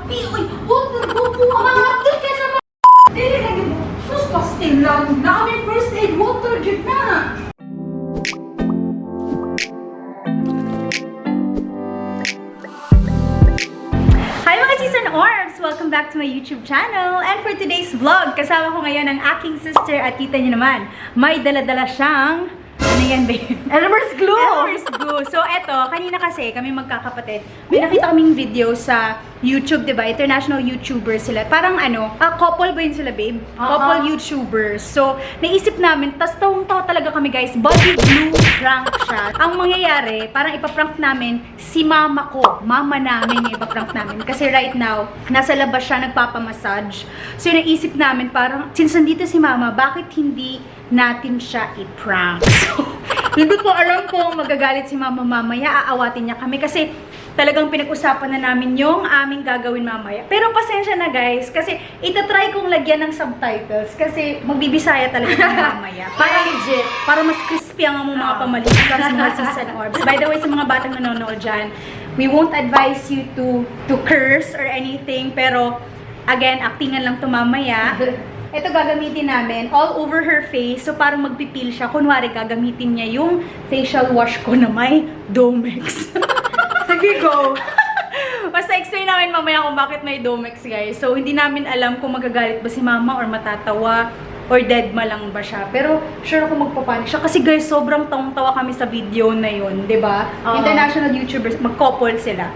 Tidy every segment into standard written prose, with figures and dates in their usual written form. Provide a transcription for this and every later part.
Happy oy, water go po. Mga ka sa mga. Dili lagi mo. Sus pastilan. Na kami first aid water jud na. Hi, mga Season Orbs! Welcome back to my YouTube channel! And for today's vlog, kasama ko ngayon ang aking sister at kita niyo naman, may dala-dala siyang, ano yan, babe? Elmer's glue. Elmer's glue. So, eto, kanina kasi kami magkakapatid, may nakita kaming video sa YouTube, di ba? International YouTubers sila. Parang ano, couple ba yun sila, babe? Oo. Couple YouTubers. So, naisip namin, tas tawang-tawa talaga kami, guys. Body glue prank siya. Ang mangyayari, parang ipaprank namin si mama ko. Mama namin yung ipaprank namin. Kasi right now, nasa labas siya nagpapamassage. So, naisip namin, parang, since nandito si mama, bakit hindi natin siya i-prank? So, hindi ko alam kung magagalit si mama mamaya, aawatin niya kami kasi talagang pinag-usapan na namin yung aming gagawin mamaya. Pero pasensya na, guys, kasi itatry kong lagyan ng subtitles kasi magbibisaya talaga kami mamaya. Para legit, para mas crispy ang among mga pamalikas, mga season orbs. By the way, sa mga batang nanonood dyan, we won't advise you to curse or anything, pero again, actingan lang to mamaya. Ito gagamitin namin all over her face. So parang magpipil siya. Kunwari, gagamitin niya yung facial wash ko na may Domex. Sige, go. Basta explain namin mamaya kung bakit may Domex, guys. So hindi namin alam kung magagalit ba si mama or matatawa or dead ma lang ba siya. Pero sure ako magpapanik siya. Kasi guys, sobrang tawang-tawa kami sa video na yun, 'di ba? Oo. International YouTubers, mag-couple sila.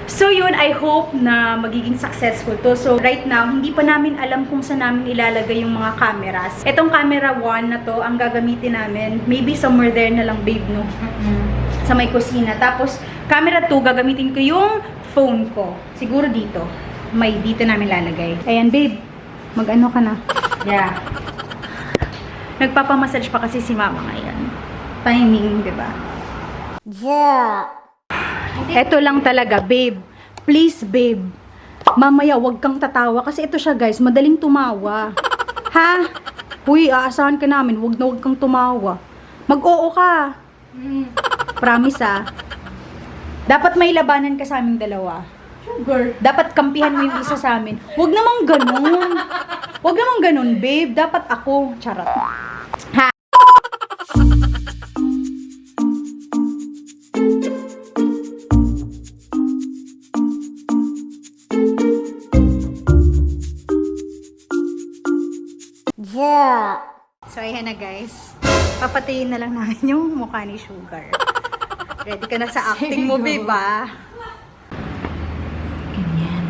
So yun, I hope na magiging successful to. So right now, hindi pa namin alam kung saan namin ilalagay yung mga cameras. Itong camera 1 na to, ang gagamitin namin. Maybe somewhere there na lang, babe, no? Sa may kusina. Tapos, camera 2, gagamitin ko yung phone ko. Siguro dito. May dito namin lalagay. Ayan, babe. Mag-ano ka na. Yeah. Nagpapamassage pa kasi si mama ngayon. Timing, di ba? Yeah. Eto lang talaga, babe. Please, babe. Mamaya, wag kang tatawa. Kasi ito siya, guys. Madaling tumawa. Ha? Uy, aasahan ka namin. Wag na wag kang tumawa. Mag-oo ka. Promise, ah. Dapat may labanan ka sa aming dalawa. Sugar. Dapat kampihan mo yung isa sa amin. Wag namang ganun. Wag namang ganun, babe. Dapat ako. Charot. Ha? Yeah. So, ayan na, guys. Papatayin na lang namin yung mukha ni Sugar. Ready ka na sa acting mo, babe, ah. Ganyan.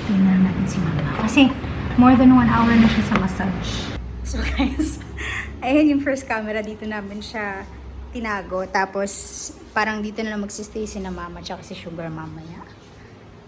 Tingnan natin si mama. Kasi, more than 1 hour na siya sa massage. So, guys, ayan yung first camera. Dito namin siya tinago. Tapos, parang dito na lang magsistay si na mama tsaka si Sugar mamaya.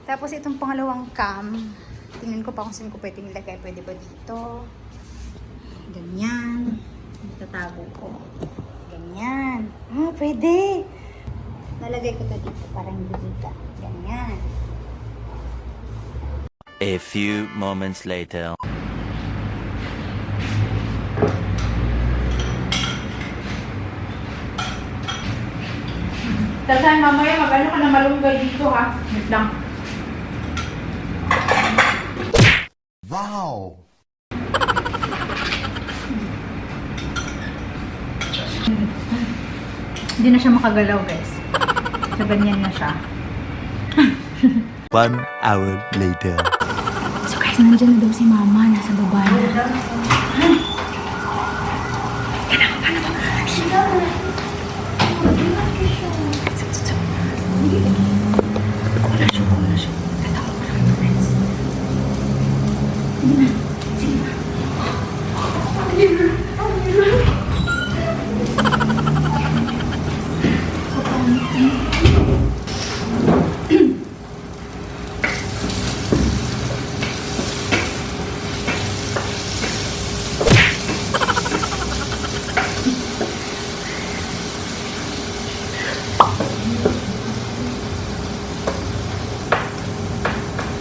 Tapos, itong pangalawang cam, tingnan ko pa kung saan ko pwedeng ilagay. Pwede ba dito? Ganyan. Itatago ko. Ganyan. Ah, pwede. Nalagay ko to dito para hindi kita. Ganyan. A few moments later. Tasan, mamaya mag-ano ka na malunggay dito ha. Wait lang. Wow. Hindi na siya makagalaw, guys. So, ganyan na siya. 1 hour later. So, guys, nandiyan na daw si mama. Nasa baba na.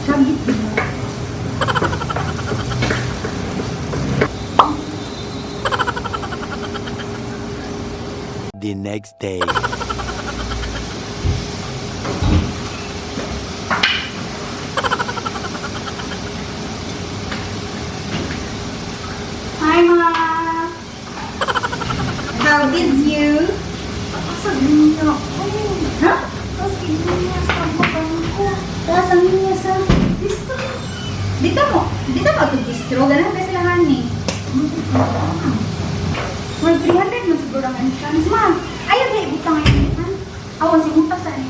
Sabit, diba? The next day. How is you? Taas ang linya ko. Ha? Taas ang linya sa pagmabang ko. Taas ang linya sa... Distro. Dito mo ito distro. Ganun ba sila honey? May 300 mo siguro ang entrance. Ma, ayaw na ibutang ngayon. Ha? Awa, simuta sa ano.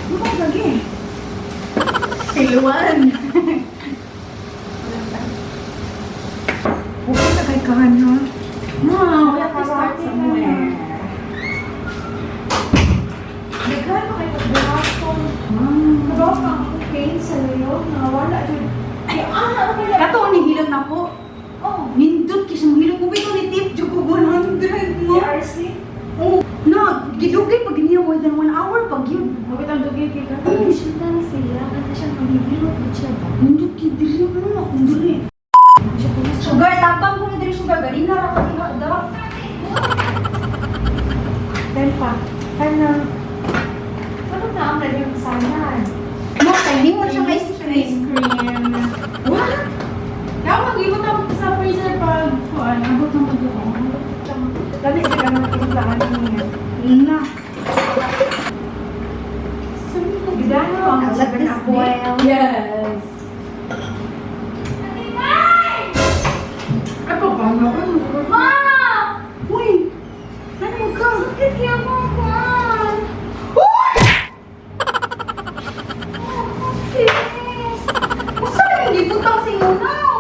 Ano ba lagi? Siluan. Huwag na kay kahan, ha? Ma, We have to start somewhere. Daghan pa kay pagbuhaton. Nabaw pa ako pain sa layo. Nawala jud. Ay, ana na kaya. Kato ni hilom na ko. Oh, Nindot kay siyang hilom ko bitaw ni tip jud ko 100 mo. si RC. Oh, na gidugay pag niya more than 1 hour pag yun. Mabit ang dugay kay ka. Syutan sila, kanta siya maghihilot na siya ba? Nindot kay diri mo na akong diri. Siya po mas Sugar tapang ko na diri sugar gani na ra ka diha da. Then pa. Kana. Ano na ang naging sanan? Mo kay nimo siya ice cream. Ice cream. What? Kaya mag-ibot ako sa freezer pag kuan, abot ng mag-uong. Dali sa ka ng timplahan niya. Na. Gidano ang I'll let this boil. Yes. Ay, paano ko? Ma! Uy! Ano ka? Sakit niya mo kuan. Uy! Sis! Usa na yung gibutang sa imunaw?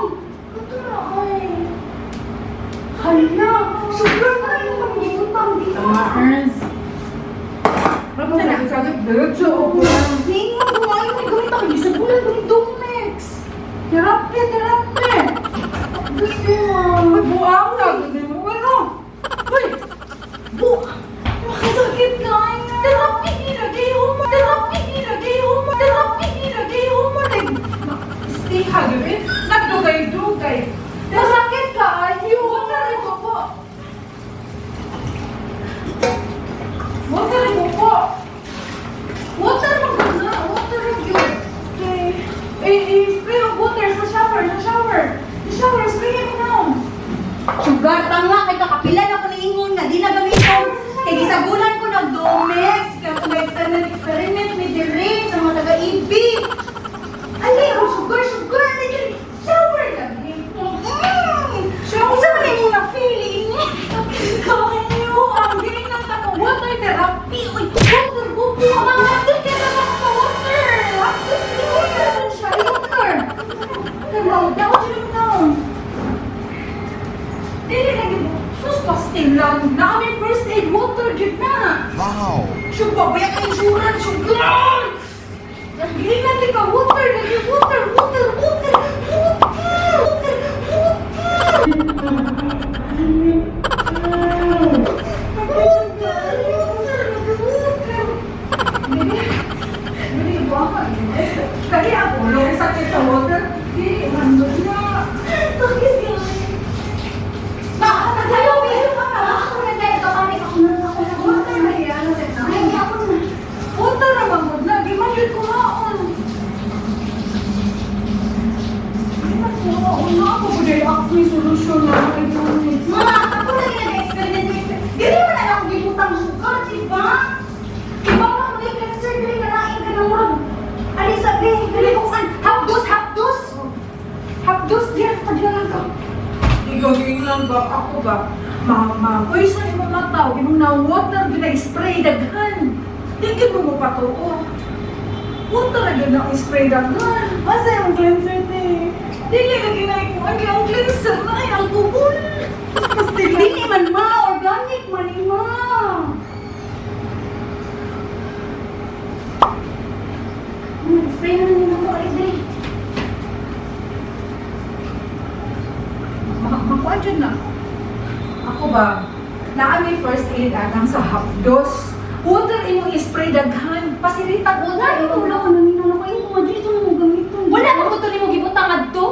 Ito na ay. Hala! Sugar na yung mga gibutang dito. Mars. Sakit, diretso ako. Ningon ko ayaw may gamit ako. Isa bulan ko ni Domex. Therapy, therapy. Gusto mo. Uy, buang na. Ano? Uy! Buang. Makasakit ka. Therapy nilagay mo. Therapy nilagay mo. Therapy nilagay mo. Stay hagawin. Nagdugay-dugay. Masakit ka ay. Water rin ko po. Water rin ko po. Water mo na. Water mo yun. Okay. Eh, eh, spray of water sa shower, sa shower. Sa shower, spray mo now. Sugar, tanga. Kay kakapilan ako ni Ingon nga. Di na gamiton. Kay gisagulan ko ng Domex. Kaya kung may experiment, experiment, may dire sa mga taga-EB. Alay, oh, sugar, sugar. Alay, dali. Shower lang. Shower. Isa man yung na feeling. Kayo, ang galing ng tako. Water therapy. Uy, water, buko. Mga hapdos kaya sa mga water. Hapdos, water man siya. Water. Hello, daw siya na. Dili lagi mo. Sus, pastilan. Na kami first aid water, jud na. Wow. Sugar, bayak ang insurance, sugar! Galingan di ka, water, lagi water, water, water, water, water, water! Water, water, water! Dili, dili ba? Kaya ako, long sakit sa water, dili, man na. Bakit yun? Nagayo, pero ka na. Ako na dahil kapanik ako na ako na. Water na yan, Ay, ako na. Water na mamod na, di man yun kumaon. Di man kumaon na ako, buday ako yung solusyon na ako yung Ma, ako na ginag-experiment. Dili man na ako gibutang sugar, di ba? Iba mo ako yung cancer, dili ka nain ka ng murag. Alisa, be, dili ko kan. Hapdos, hapdos. Hapdos, diyan, padyalan ka. Ikaw, yun lang ba? Ako ba? Mama, poison imong mata, imong na water, gina-spray daghan. Di mo mo patuo. Water na yun ang spray daghan. Basta yung cleanser, te. Dili na ginay ko, ang cleanser na ay alcohol. Basta Dili man ma, organic man ni ma. Spray na nila mo, alay dali. Makuha dyan na. Ako ba, naa may first aid anang sa hapdos. Water imong spray daghan, pasiritag Wala water ko imong wala ko naninong ako yung mga dito na mo gamiton. Wala ko to nimo gibutang adto.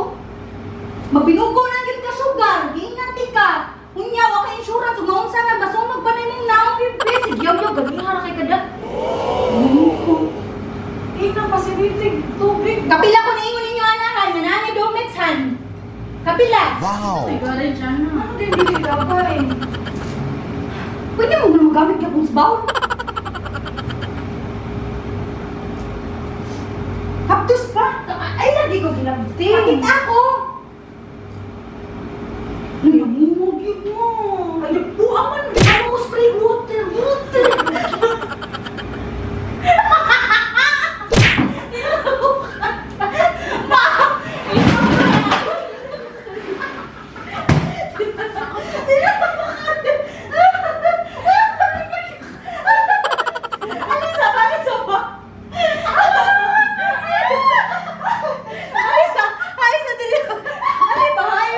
Magbinugo na gyud ka sugar, giingati ka. Unya wa ka insurance ug maunsa na basunog pa na imong naong bibi. Sige yaw yaw gabi ra kay kada. Ikaw pasiritig tubig. Kapila ko niingon ninyo anahan, manani do. Wow! Siguro siya na. Ano din dili gabay? Pwede mo gano'n magamit ka kung sabaw. Hapdos pa. Ay, lagi ko gilabti. Bakit ako? Namumog yun mo. Ay, buang man. Ano mo spray water? Water! Alisa, bakit sa ba? Alisa, alisa, dili. Ay, bahay.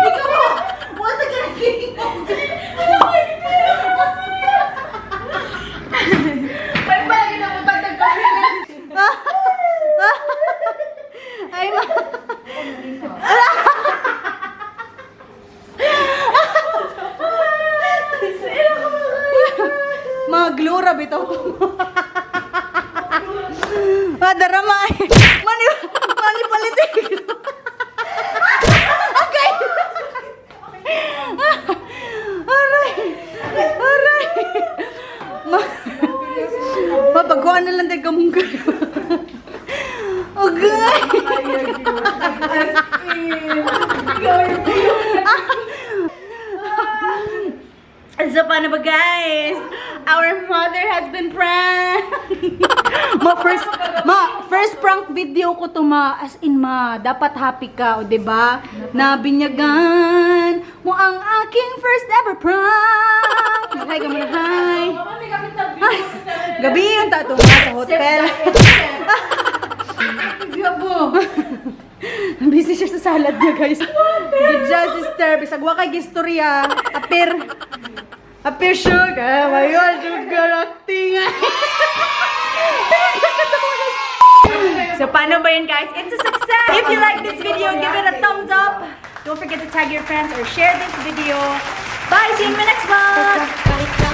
Ikaw ba? Wala ka Ay, palagi na mo tagtag kami. Ay, ma. Mga glura bitaw to. Madarama. Mani mani palit. Okay. Aray. Aray. Ma Mapagkuhan na lang tayo kamong kayo. Okay. As in. So, paano ba, guys? Our mother has been pranked! Ma, first prank video ko to, ma. As in, ma, dapat happy ka, o, diba? Nabinyagan mo ang aking first ever prank! Hi ka muna, hi! Mama, may kapit na video sa Gabi yung tato ma sa hotel. Gabo. Busy siya sa salad niya, guys. Good job, sister. Bisag wa kay gistorya. Apir. Apir sugar. Oh my God, sugar acting. So, paano ba yun, guys? It's a success! If you like this video, give it a thumbs up. Don't forget to tag your friends or share this video. Bye! See you in my next vlog!